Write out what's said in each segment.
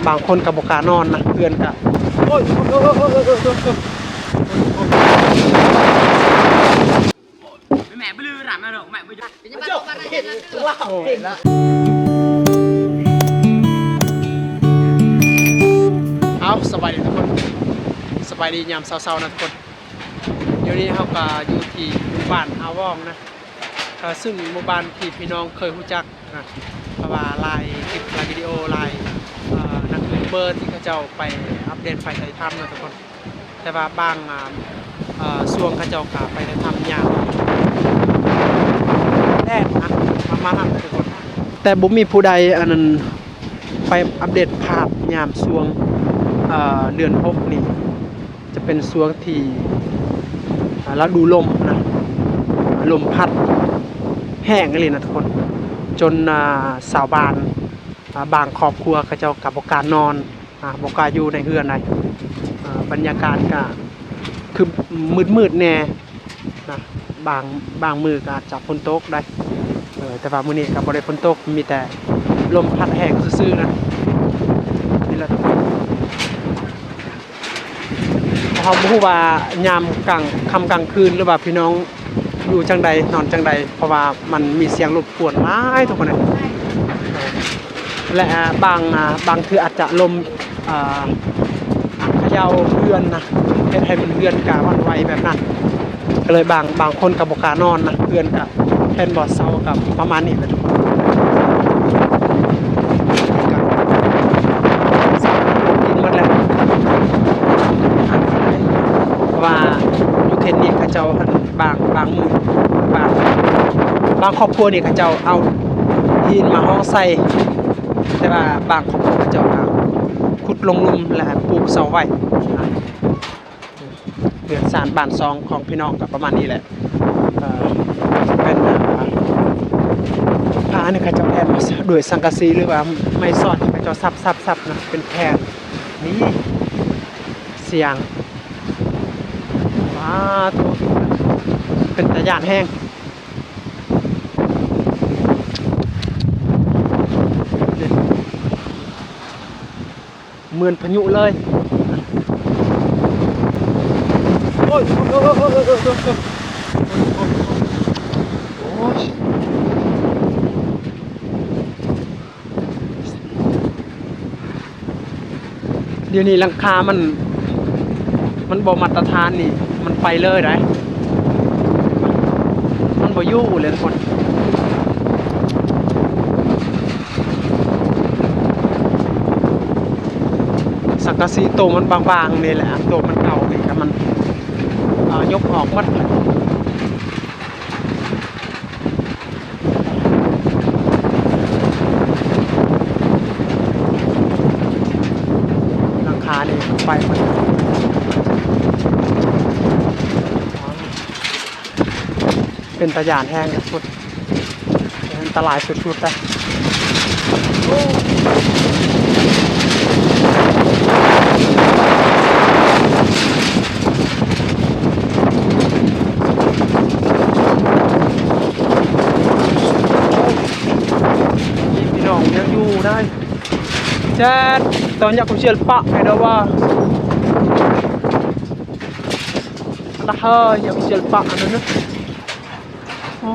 ບາງຄົນກໍບໍ່ກ້ານອນນະ ເຮືອນກໍ ໂອ້ຍ ເອົາ ສະບາຍດີທຸກຄົນ ສະບາຍດີຍາມເຊົ້າໆນະທຸກຄົນ. ດຽວນີ້ເຮົາກໍຢູ່ທີ່ໝູ່ບ້ານອາວອງນະ ເຊິ່ງໝູ່ບ້ານທີ່ພີ່ນ້ອງເຄີຍຮູ້ຈັກນະ ເພາະວ່າຫຼາຍຄລິບ ຫຼາຍວິດີໂອ ຫຼາຍ ເອີ ນັກຢູທູບເບີທີ່ເຂົາເຈົ້າໄປອັບເດດໄປຖ່າຍທຳນະທຸກຄົນ. ແຕ່ວ່າບາງ ເອີ ຊ່ວງເຂົາເຈົ້າກໍໄປຖ່າຍທຳຍາມແລງນະ ປະມານນັ້ນແຫຼະທຸກຄົນ. ແຕ່ບໍ່ມີຜູ້ໃດອັນນັ້ນ ໄປອັບເດດພາບຍາມຊ່ວງ ເອີ ເດືອນຫົກນີ້ ຈະເປັນຊ່ວງທີ່ ເອີ ລະດູລົມນະ ລົມພັດແຮງອີ່ຫຼີນະທຸກຄົນ ຈົນ ເອີ ຊາວບ້ານ ເອີ ບາງຄອບຄົວເຂົາເຈົ້າກໍບໍ່ກ້ານອນ ອ່າ ບໍ່ກ້າຢູ່ໃນເຮືອນໃດ໋ ອ່າ ບັນຍາກາດກະຄືມືດໆແດ່ນະ ບາງ ບາງມື້ກະອາດຈະຝົນຕົກໄດ໋ ເອີ ແຕ່ວ່າມື້ນີ້ກະບໍ່ໄດ້ຝົນຕົກ ມີແຕ່ລົມພັດແຮງຊື່ໆນະ ນີ້ແຫຼະທຸກຄົນ. ເຮົາບໍ່ຮູ້ວ່າຍາມກາງຄ່ຳກາງຄືນ ຫຼືວ່າພີ່ນ້ອງຢູ່ຈັ່ງໃດ ນອນຈັ່ງໃດ ເພາະວ່າມັນມີສຽງລົບກວນຫຼາຍທຸກຄົນເອີຍ ແລະ ບາງ ບາງເທື່ອອາດຈະລົມ ອ່າ ເຂົາເຈົ້າເຮືອນນະ ເຮັດໃຫ້ມັນເຮືອນກະຫວັ່ນໄຫວແບບນັ້ນ ກໍເລີຍບາງ ບາງຄົນກໍບໍ່ກ້ານອນນະ ເຮືອນກະ ແມ່ນບໍ່ ເຊົາກໍປະມານນີ້ແຫຼະທຸກຄົນ ກິນໝົດແລ້ວ ເພາະວ່າຢູ່ເຂດນີ້ເຂົາເຈົ້າ ບາງ ບາງໝູ່ ບາງ ບາງຄອບຄົວນີ້ເຂົາເຈົ້າເອົາຫີນມາຫ້ອງໃສ່ ແຕ່ວ່າບາງຄອບຄົວເຂົາເຈົ້າກໍຂຸດລົງລຸ່ມ ແລະ ປູກເສົາໄວ້ນະ. ເຮືອນຊານບ້ານຊ່ອງຂອງພີ່ນ້ອງກໍປະມານນີ້ແຫຼະ ເອີ ເປັນ ເອີ ພາອັນນີ້ເຂົາເຈົ້າແຜ່ນມາດ້ວຍສັງກະສີ ຫຼືວ່າໄມ້ສອນ ເຂົາເຈົ້າສັບໆໆນະ ເປັນແຜ່ນ ນີ້ ສຽງ ວ້າໂທ້ ເປັນຕາຢ້ານແຮງ. ເໝືອນພາຍຸເລີຍ ໂອ້ຍ ໂອ້ຍ ດຽວນີ້ຫຼັງຄາມັນ ມັນບໍ່ມາດຕະຖານນີ້ ມັນໄປເລີຍໄດ໋ ມັນບໍ່ຢູ່ເລີຍທຸກຄົນ. ສັງກະສີໂຕມັນບາງໆນີ້ແຫຼະ ໂຕມັນເກົ່ານີ້ກໍມັນ ເອີ ຍົກອອກໝົດ. ຫຼັງຄານີ້ໄປໝົດ ເປັນຕາຢ້ານແຮງ ອັນຕະລາຍສຸດໆເດ້. ພີ່ນ້ອງຍັງຢູ່ໄດ້ ແຈດ ຕອນຢາກເຊຍປະໃຫ້ເດີວ່າ ລະເຮີຍາກເຊຍປະອັນນັ້ນນະ ໂອ້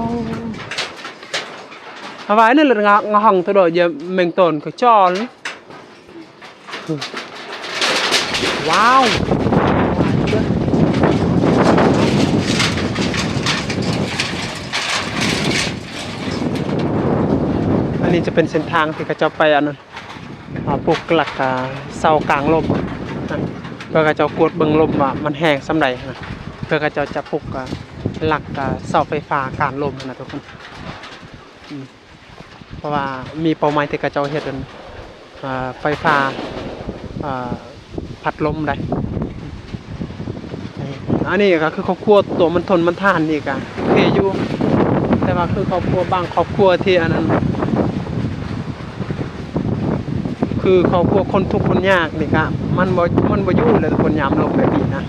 ອາວາຍນັ້ນລະງະ ງະຫັງຕະໂດຍ ເຢຍແມງຕອນກະຈອນ. ວ້າວ ອັນນີ້ຈະເປັນເສັ້ນທາງທີ່ເຂົາເຈົ້າໄປ ອັນນັ້ນ ອ່າ ປູກຫຼັກ ອ່າ ເສົາກາງລົມ ເພື່ອເຂົາເຈົ້າກວດເບິ່ງລົມວ່າມັນແຮງສ່ຳໃດນະ ເພື່ອເຂົາເຈົ້າຈະປຸກ ອ່າ ຫຼັກ ອ່າ ເສົາໄຟຟ້າກາງລົມນະທຸກຄົນ. ເພາະວ່າມີເປົ້າໝາຍທີ່ເຂົາເຈົ້າເຮັດ ອັນ ອ່າ ໄຟຟ້າ ອ່າ ພັດລົມໄດ໋. ອັນນີ້ກໍຄືຄອບຄົວໂຕມັນທົນມັນທານນີ້ກໍໂອເຄຢູ່ ແຕ່ວ່າຄືຄອບຄົວບາງຄອບຄົວທີ່ອັນນັ້ນ ຄືຄອບຄົວຄົນທຸກຄົນຍາກນີ້ກະ ມັນບໍ່ ມັນບໍ່ຢູ່ແລ້ວ ຄົນຍາມລົມແບບນີ້ນະ.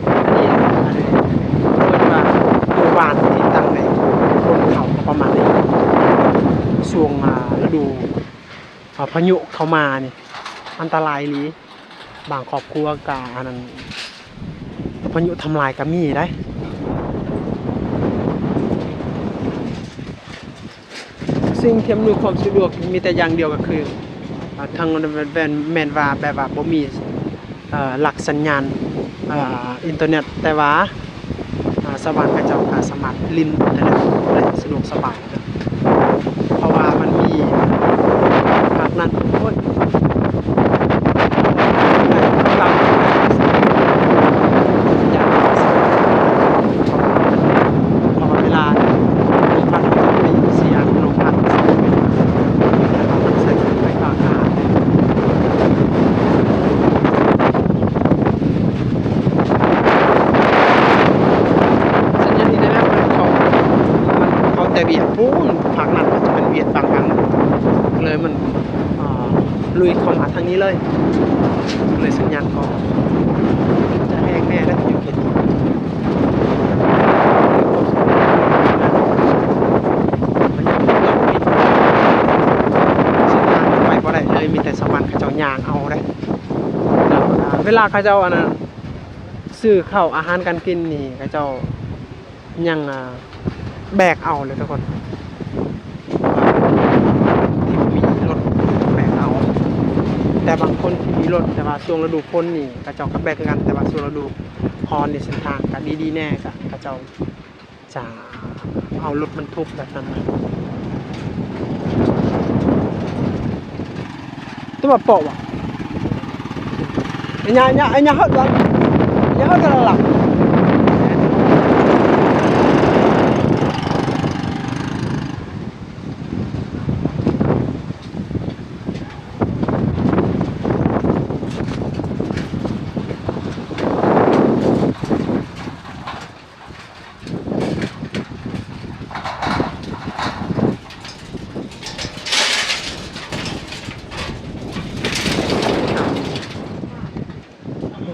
ອັນນີ້ ອັນນີ້ເອີ້ນວ່າໝູ່ບ້ານທີ່ຕັ້ງໃນໂພນເຂົາປະມານນີ້ ຊ່ວງ ອ່າ ລະດູ ອ່າ ພາຍຸເຂົ້າມານີ້ອັນຕະລາຍອີ່ຫຼີ. ບາງຄອບຄົວກະອັນນັ້ນ ພາຍຸທຳລາຍກະມີໄດ໋. ສິ່ງທີ່ອຳນວຍຄວາມສະດວກມີແຕ່ຢ່າງດຽວກະຄື ອ່າ ທາງແມ່ນ ແມ່ນວ່າແບບວ່າບໍ່ມີ ເອີ ຫຼັກສັນຍານ ເອີ ອິນເຕີເນັດ ແຕ່ວ່າ ອ່າ ຊາວບ້ານເຂົາເຈົ້າກະສາມາດຫຼິ້ນອິນເຕີເນັດໄດ້ສະດວກສະບາຍ ເພາະວ່າມັນມີພາກນັ້ນ ໂອ້ຍ ເພາະວ່າເວລາລົມພັດ ມັນຈະໄດ້ຍິນສຽງລົມພັດ ມັນຈະໄປພາກ ສັນຍານອິນເຕີເນັດມັນເຂົ້າ ມັນເຂົ້າແຕ່ຫວຽດພຸ້ນ ພາກນັ້ນມັນຈະເປັນຫວຽດບາງອັນ ເລີຍມັນ ອ່າ ລຸຍເຂົ້າມາທາງນີ້ເລີຍ ເລີຍສັນຍານກໍຈະແຮງແດ່ເດ້ຢູ່ເຂດນີ້. ເສັ້ນທາງໄປບໍ່ໄດ້ເລີຍ ມີແຕ່ຊາວບ້ານເຂົາເຈົ້າຍ່າງເອົາເດ້. ເວລາເຂົາເຈົ້າອັນນັ້ນ ຊື້ເຂົ້າອາຫານການກິນນີ້ ເຂົາເຈົ້າຍັງ ອ່າ ແບກເອົາເລີຍທຸກຄົນ ທີ່ບໍ່ມີລົດແບກເອົາ. ແຕ່ບາງຄົນທີ່ມີລົດ ແຕ່ວ່າຊ່ວງລະດູຝົນນີ້ ເຂົາເຈົ້າກະແບກຄືກັນ ແຕ່ວ່າຊ່ວງລະດູຮ້ອນນີ້ ເສັ້ນທາງກະດີໆແດ່ ກະເຂົາເຈົ້າ ຈະເອົາລົດບັນທຸກແບບນັ້ນນະ ແຕ່ວ່າເປາະວ່າ ອັນຍາ ອັນຍາ ອັນຍາຮອດລະ ອັນຍາຮອດລະລະ.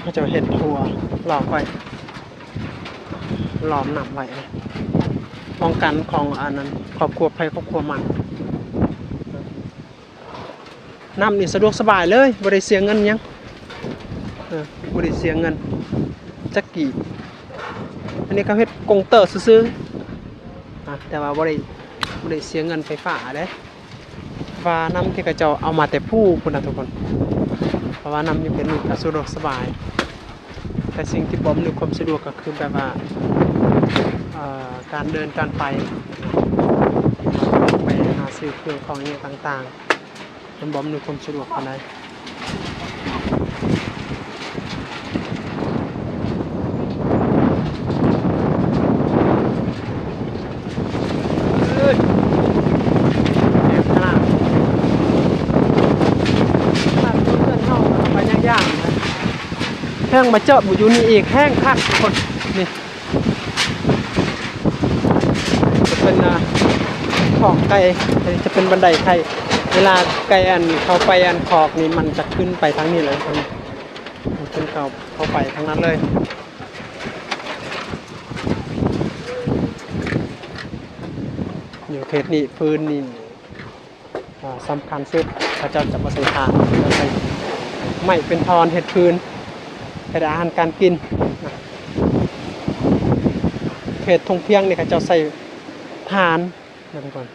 ເຂົາເຈົ້າເຮັດຮົ້ວລ້ອມໄວ້ ລ້ອມນ້ຳໄວ້ ປ້ອງກັນຂອງອັນນັ້ນ ຄອບຄົວໃຜຄອບຄົວມັນ. ນ້ຳນີ້ສະດວກສະບາຍເລີຍ ບໍ່ໄດ້ເສຍເງິນຫຍັງ ເອີ ບໍ່ໄດ້ເສຍເງິນຈັກກີບ. ອັນນີ້ເຂົາເຮັດກົງເຕີຊື່ໆ ອາ ແຕ່ວ່າບໍ່ໄດ້ ບໍ່ໄດ້ເສຍເງິນໄຟຟ້າເດ້ ວ່ານ້ຳທີ່ເຂົາເຈົ້າເອົາມາແຕ່ພູພຸ້ນນະທຸກຄົນ ເພາະວ່ານ້ຳຢູ່ເຂດນີ້ກະສະດວກສະບາຍ. ແຕ່ສິ່ງທີ່ບໍ່ອຳນວຍຄວາມສະດວກກະຄືແບບວ່າ ເອີ ການເດີນການໄປ ໄປຫາຊື້ເຄື່ອງຂອງອີ່ຫຍັງຕ່າງໆ ມັນບໍ່ອຳນວຍຄວາມສະດວກປານໃດ. ເອີຍ ແຮງຂະໜາດ ຂະໜາດເຮືອນເຮົາໄປຍ່າງໆ ແຮງມາຈອດຢູ່ນີ້ອີກ ແຮງຄັກທຸກຄົນ ນີ້ ຈະເປັນ ອ່າ ຂອກໄກ່ ຈະເປັນບັນໄດໄຂ່ ເວລາໄກ່ອັນເຂົ້າໄປອັນຂອກນີ້ ມັນຈະຂຶ້ນໄປທາງນີ້ເລີຍ ມັນຂຶ້ນເຂົ້າ ເຂົ້າໄປທາງນັ້ນເລີຍ. ຢູ່ເຂດນີ້ ຟືນນີ້ ອ່າ ສຳຄັນສຸດ ເຂົາເຈົ້າຈະບໍ່ໃສ່ຖ່ານ ໃຊ້ໄມ້ເປັນທ່ອນເຮັດຟືນ ເຮັດອາຫານການກິນ. ເຂດທົ່ງພຽງນີ້ເຂົາເຈົ້າໃສ່ຖ່ານນະທຸກຄົນ.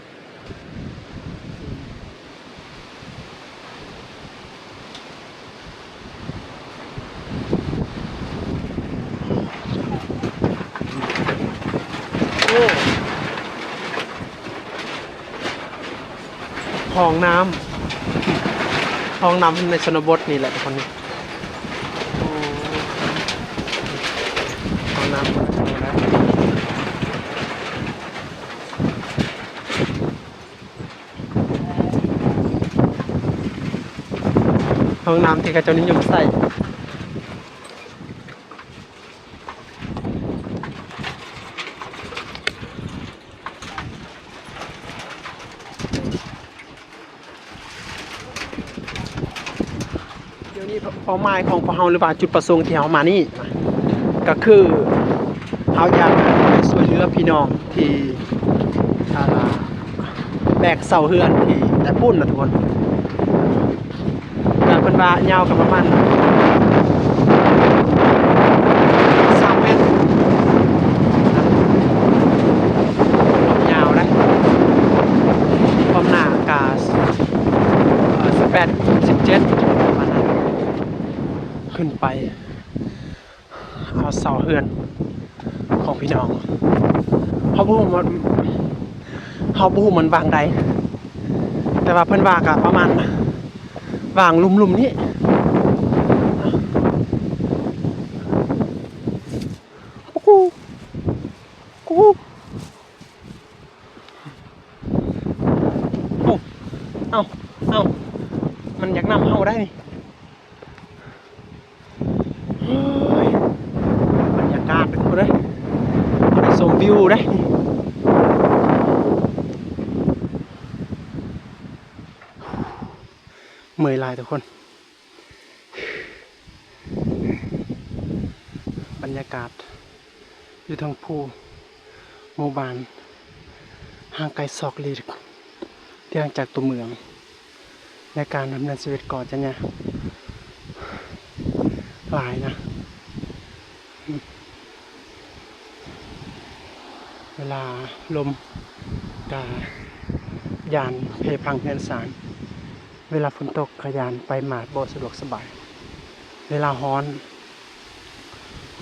ໂອ້ ຫ້ອງນ້ຳ ຫ້ອງນ້ຳໃນຊົນນະບົດນີ້ແຫຼະທຸກຄົນ ນີ້ ໂອ້ ຫ້ອງນ້ຳ ຫ້ອງນ້ຳທີ່ເຂົາເຈົ້ານິຍົມໃຊ້. ດຽວນີ້ເປົ້າໝາຍຂອງພວກເຮົາ ຫຼືວ່າຈຸດປະສົງທີ່ເຮົາມານີ້ ກະຄືເຮົາຢາກຊ່ວຍເຫຼືອພີ່ນ້ອງທີ່ ອ່າ ແບກເສົາເຮືອນທີ່ແຕ່ພຸ້ນນະທຸກຄົນ. ວ່າຍາວກໍປະມານສາມແມັດ ຍາວນະ ຄວາມໜາກະ ເອີ ສິບແປດ ສິບເຈັດ ປະມານນັ້ນ ຂຶ້ນໄປ ເອົາເສົາເຮືອນຂອງພີ່ນ້ອງ ເຮົາບໍ່ຮູ້ວ່າ ເຮົາບໍ່ຮູ້ມັນຫວ່າງໃດ ແຕ່ວ່າເພິ່ນວ່າກະປະມານຫວ່າງລຸ່ມໆນີ້ ໂອ້ ເອົ້າ ເອົ້າ ມັນຢາກນຳເຮົາໄດ໋ນີ້. ເຮີ້ຍ ບັນຍາກາດທຸກຄົນເອີຍ ໄດ້ຊົມວິວເດ້ ເມື່ອຍຫຼາຍທຸກຄົນ ບັນຍາກາດ ຢູ່ເທິງພູ ໝູ່ບ້ານຫ່າງໄກສອກຫຼີກ ເນື່ອງຈາກຕົວເມືອງ ໃນການດຳເນີນຊີວິດກໍຈະຍາກຫຼາຍນະ ເວລາລົມກະຢ້ານເພພັງເຮືອນຊານ ເວລາຝົນຕົກກະຢ້ານໄປມາບໍ່ສະດວກສະບາຍ ເວລາຮ້ອນ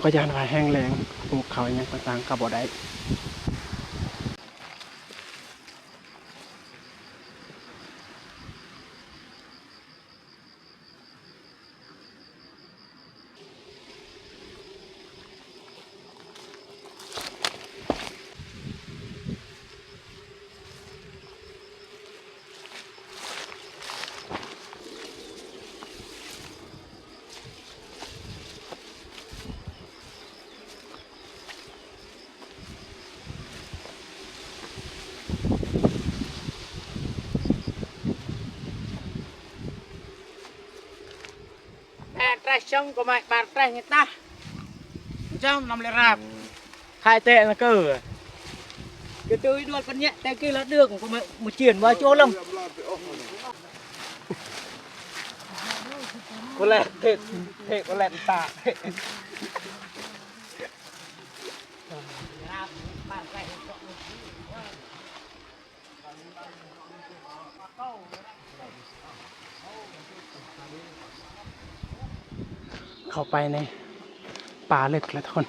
ກໍຢ້ານວ່າແຫ້ງແລ້ງ ປູກເຂົ້າອີ່ຫຍັງຕ່າງໆກໍບໍ່ໄດ້. Ba treh chong ko mai ba treh ngi tah. Chong năm lẻ rạp. Khai tệ là cơ. Cái tui đuôi con nhẹ tê kia là đường ko mai mu chien ba cho lắm. Ko lẹ tê, tê ko lẹ ta. ເຂົ້າໄປໃນປ່າເລິກແລ້ວທຸກຄົນ.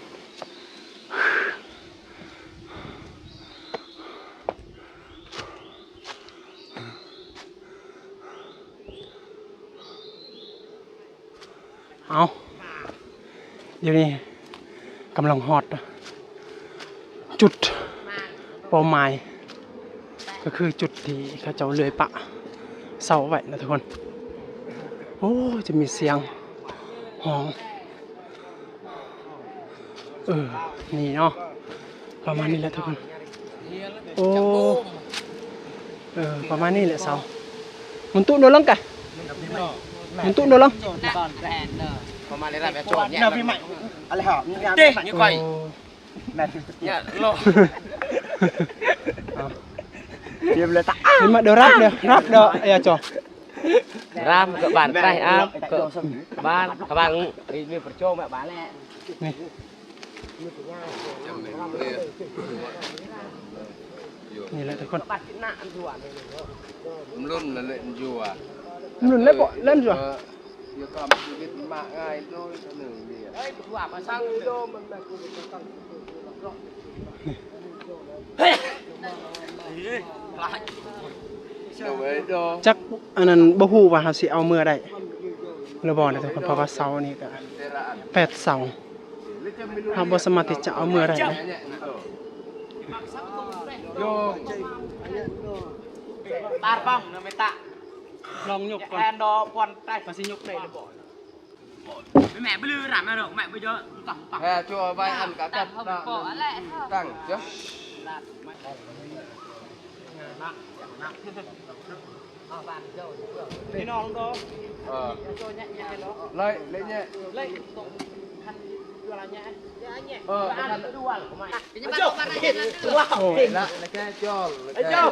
ເອົາ ດຽວນີ້ກຳລັງຮອດຈຸດເປົ້າໝາຍ ກໍຄືຈຸດທີ່ເຂົາເຈົ້າເລື່ອຍປະເສົາໄວ້ນະທຸກຄົນ. ໂອ້ ຈະມີສຽງຮ້ອງ. ເອີ ນີ້ເນາະ ປະມານນີ້ແຫຼະທຸກຄົນ. ໂອ້ ເອີ ປະມານນີ້ແຫຼະເສົາ. Muntuk nolong kah? Muntuk nolong. ປະມານນີ້ແຫຼະແມ່ນ. ໂອ້ Dim le tak. Dim le dak, dak, dak, ya, Cok. Ram ke ban trai ap ke ban ke bang ini percuma balik. Nih. Nih, lihat, tekan. Melun lele jua. Melun le, pok, len jua. Ya, kamu duit mak ngai tu, sana dia. Nih. ຈັກອັນນັ້ນ ບໍ່ຮູ້ວ່າເຮົາຊິເອົາເມືອໄດ້ຫຼືບໍ່ນະທຸກຄົນ ເພາະວ່າເສົານີ້ກະແປດເສົາ ເຮົາບໍ່ສາມາດທີ່ຈະເອົາເມືອໄດ້ນະ. ລອງຍົກກ່ອນ ວ່າຊິຍົກໄດ້ຫຼືບໍ່. Mẹ bự lư rắm mà rồi, mẹ bây giờ tao tao. Hè, cho vay ăn cá cắt. Tao không có lẽ. Tăng chứ. Đi non đó. Ờ. Cho nhẹ nhẹ đó. Lấy, lấy nhẹ. Lấy. Khăn đưa là nhẹ. Ờ, khăn. Ăn đuổi của mày. Cái nhà bạn. Wow. Là, là cái cho, là cái.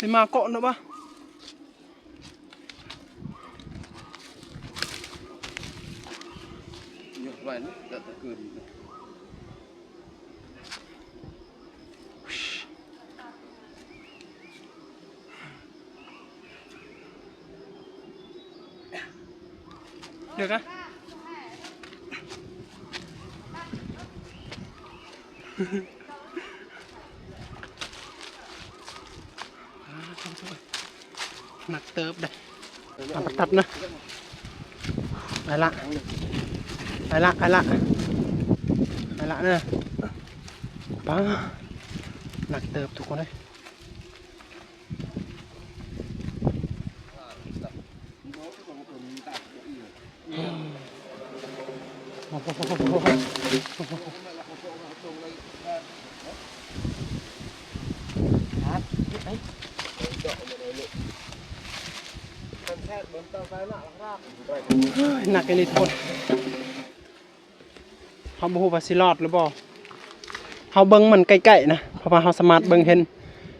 Lima kok nak bah. Được á. ໜັກເຕີບເດ້ ເອົາໄປຕັດນະ ໄປລະ ໄປລະ ໄປລະ ໄປລະເດີ ປ້າ ໜັກເຕີບທຸກຄົນເອີຍ. ເຮີ້ຍ ໜັກອີ່ຫຼີທຸກຄົນ. ເຮົາບໍ່ຮູ້ວ່າຊິລອດຫຼືບໍ່. ເຮົາເບິ່ງມັນໃກ້ໆນະ ເພາະວ່າເຮົາສາມາດເບິ່ງເຫັນ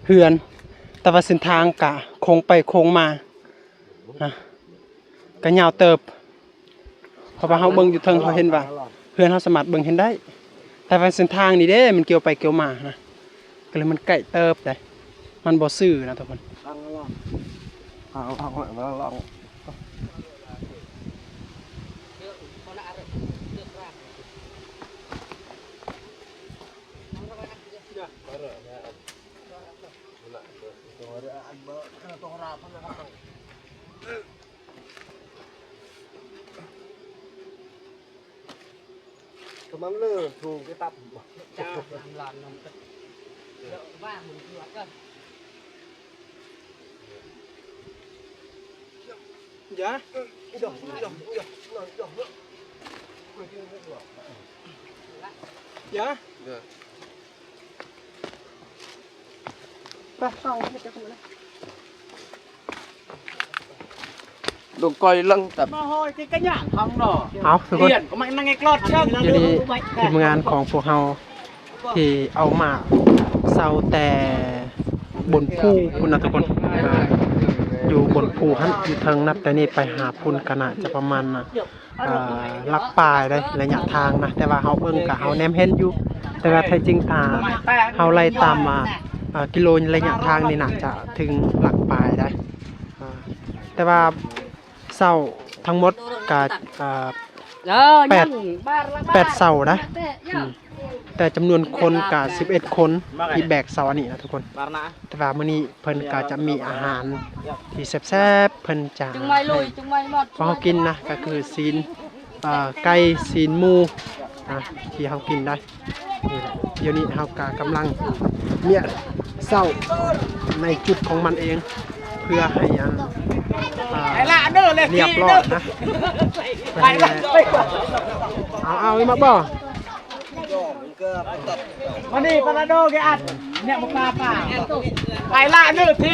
ເຮືອນ ແຕ່ວ່າເສັ້ນທາງກະໂຄ້ງໄປໂຄ້ງມານະ ກະຍາວເຕີບ. ເພາະວ່າເຮົາເບິ່ງຢູ່ເທິງ ເຮົາເຫັນວ່າເຮືອນເຮົາສາມາດເບິ່ງເຫັນໄດ້. ແຕ່ວ່າເສັ້ນທາງນີ້ເດ້ ມັນກ່ຽວໄປກ່ຽວມານະ ກໍເລີຍມັນໃກ້ເຕີບເດ້ ມັນບໍ່ຊື່ນະທຸກຄົນ. ເອົາ ທຸກຄົນ ຢູ່ນີ້ທີມງານຂອງພວກເຮົາ ທີ່ເອົາມາເຊົາແຕ່ບົນພູພຸ້ນນະທຸກຄົນ ຢູ່ບົນພູຫັ້ນ ຢູ່ເທິງ ນັບແຕ່ນີ້ໄປຫາພຸ້ນກໍໜ້າຈະປະມານ ອ່າ ຫຼັກປາຍເດ້ ໄລຍະທາງນະ, ແຕ່ວ່າເຮົາເບິ່ງກະເຮົາແນມເຫັນຢູ່ ແຕ່ວ່າແທ້ຈິງຖ້າເຮົາໄລ່ຕາມ ອ່າ ອ່າ ກິໂລໄລຍະທາງນີ້ໜ້າຈະເຖິງຫຼັກປາຍໄດ໋ ອ່າ ແຕ່ວ່າເສົາທັງໝົດກະ ອ່າ ແປດ ແປດເສົານະ ອືມ ແຕ່ຈຳນວນຄົນກະສິບເອັດຄົນທີ່ແບກເສົາອັນນີ້ນະທຸກຄົນ. ແຕ່ວ່າມື້ນີ້ເພິ່ນກໍຈະມີອາຫານທີ່ແຊບໆ ເພິ່ນຈະໃຫ້ພວກເຮົາກິນນະ ກໍຄືຊີ້ນ ເອີ ໄກ່ ຊີ້ນໝູນະ ທີ່ເຮົາກິນໄດ້. ນີ້ແຫຼະ ດຽວນີ້ເຮົາກໍກຳລັງມ້ຽນເສົາໃນຈຸດຂອງມັນເອງ ເພື່ອໃຫ້ອັນ ເອີ ລຽບຮ້ອຍນະ. ເອົາ ເອົາອີກມາບໍ່? ມານີ້ປາລາໂດແກອັດ ເນຍ ມາປາປາ ໄປລະເນີທີ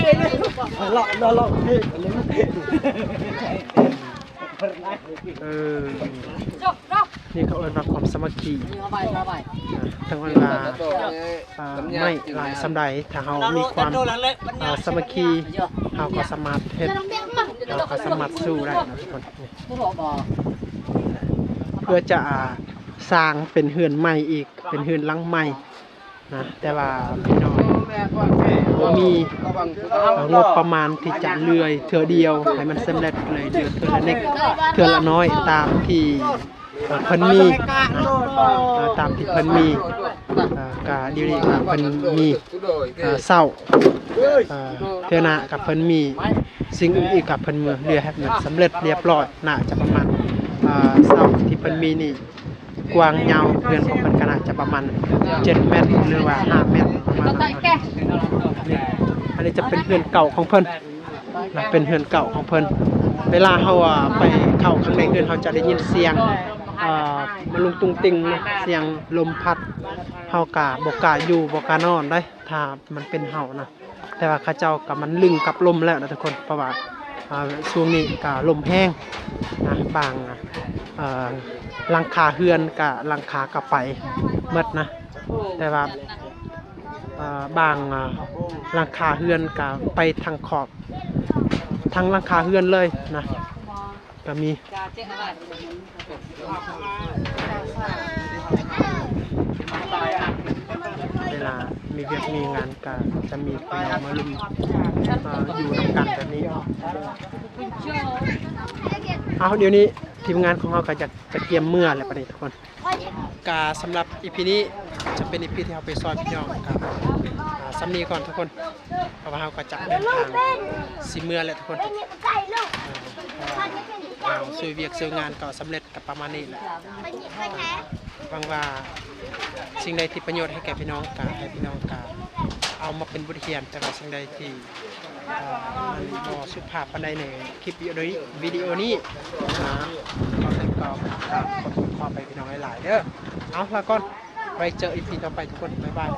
ເລາະເລາະເລາະທີ ເອີ ນີ້ເຂົາເອີ້ນວ່າຄວາມສາມັກຄີ ເຖິງວ່າ ອ່າ ໄມ້ຫຼາຍສ່ຳໃດ ຖ້າເຮົາມີຄວາມ ອ່າ ສາມັກຄີ ເຮົາກໍສາມາດເຮັດ ເຮົາກໍສາມາດສູ້ໄດ້ນະທຸກຄົນ. ເພື່ອຈະ ອ່າ ສ້າງເປັນເຮືອນໃໝ່ອີກ ເປັນເຮືອນຫຼັງໃໝ່ນະ ແຕ່ວ່າພີ່ນ້ອງບໍ່ມີ ເອີ ງົບປະມານທີ່ຈະເລື່ອຍເທື່ອດຽວໃຫ້ມັນສຳເລັດເລີຍ ເລື່ອຍເທື່ອລະເລັກເທື່ອລະນ້ອຍ ຕາມທີ່ ເອີ ເພິ່ນມີນະ ເອີ ຕາມທີ່ເພິ່ນມີ ເອີ ກະດຽວນີ້ກະເພິ່ນມີ ເອີ ເສົາ ເອີ ເທື່ອໜ້າກະເພິ່ນມີສິ່ງອື່ນອີກ ກະເພິ່ນເຫຼືອໃຫ້ມັນສຳເລັດລຽບຮ້ອຍ ໜ້າຈະປະມານ ເອີ ເສົາທີ່ເພິ່ນມີນີ້ ກວ້າງຍາວເຮືອນຂອງເພິ່ນກະໜ້າຈະປະມານເຈັດແມັດ ຫຼືວ່າຫ້າແມັດ ປະມານນັ້ນນະ. ນີ້ ອັນນີ້ຈະເປັນເຮືອນເກົ່າຂອງເພິ່ນນະ ເປັນເຮືອນເກົ່າຂອງເພິ່ນ. ເວລາເຮົາ ອ່າ ໄປເຂົ້າຂ້າງໃນເຮືອນ ເຮົາຈະໄດ້ຍິນສຽງ ອ່າ ມະລຸງຕຸງຕິງນະ ສຽງລົມພັດ ເຮົາກະບໍ່ກ້າຢູ່ ບໍ່ກ້ານອນໄດ໋ ຖ້າມັນເປັນເຮົານະ. ແຕ່ວ່າເຂົາເຈົ້າກໍມັນລຶ້ງກັບລົມແລ້ວນະທຸກຄົນ ເພາະວ່າ ອ່າ ຊ່ວງນີ້ກໍລົມແຮງນະ ບາງ ເອີ ຫຼັງຄາເຮືອນກະ ຫຼັງຄາກໍໄປໝົດນະ ແຕ່ວ່າ ເອີ ບາງ ອ່າ ຫຼັງຄາເຮືອນກະໄປທັງຂອບ ທັງຫຼັງຄາເຮືອນເລີຍນະ ກໍມີ. ເວລາມີວຽກມີງານກະຈະມີພີ່ນ້ອງມາລົມ ເອີ ຢູ່ນຳກັນແບບນີ້. ເອົາ ດຽວນີ້ທີມງານຂອງເຮົາກະຈະ ຈະກຽມເມືອແລ້ວບັດນີ້ທຸກຄົນ. ກະສຳລັບອີພີນີ້ຈະເປັນອີພີທີ່ເຮົາໄປຊ່ອຍພີ່ນ້ອງກະ ອ່າ ສ່ຳນີ້ກ່ອນທຸກຄົນ ເພາະວ່າເຮົາກໍຈະເດີນທາງຊິເມືອແລ້ວທຸກຄົນ. ອ່າ ເພາະວ່າເຮົາຊ່ວຍວຽກຊ່ວຍງານກໍສຳເລັດກໍປະມານນີ້ແຫຼະ. ຫວັງວ່າສິ່ງໃດທີ່ປະໂຫຍດໃຫ້ແກ່ພີ່ນ້ອງກໍໃຫ້ພີ່ນ້ອງກໍເອົາມາເປັນບົດຮຽນ, ແຕ່ວ່າສິ່ງໃດທີ່ ເອີ ມັນບໍ່ສຸພາບປານໃດໃນຄລິບວິດີໂອນີ້ ວິດີໂອນີ້ນະ ກໍຕ້ອງກາບຂອບຄຸນຂອບໃຈພີ່ນ້ອງຫຼາຍໆເດີ. ເອົາ ລາກ່ອນ ໄວ້ເຈີອີພີຕໍ່ໄປທຸກຄົນ ບາຍບາຍ.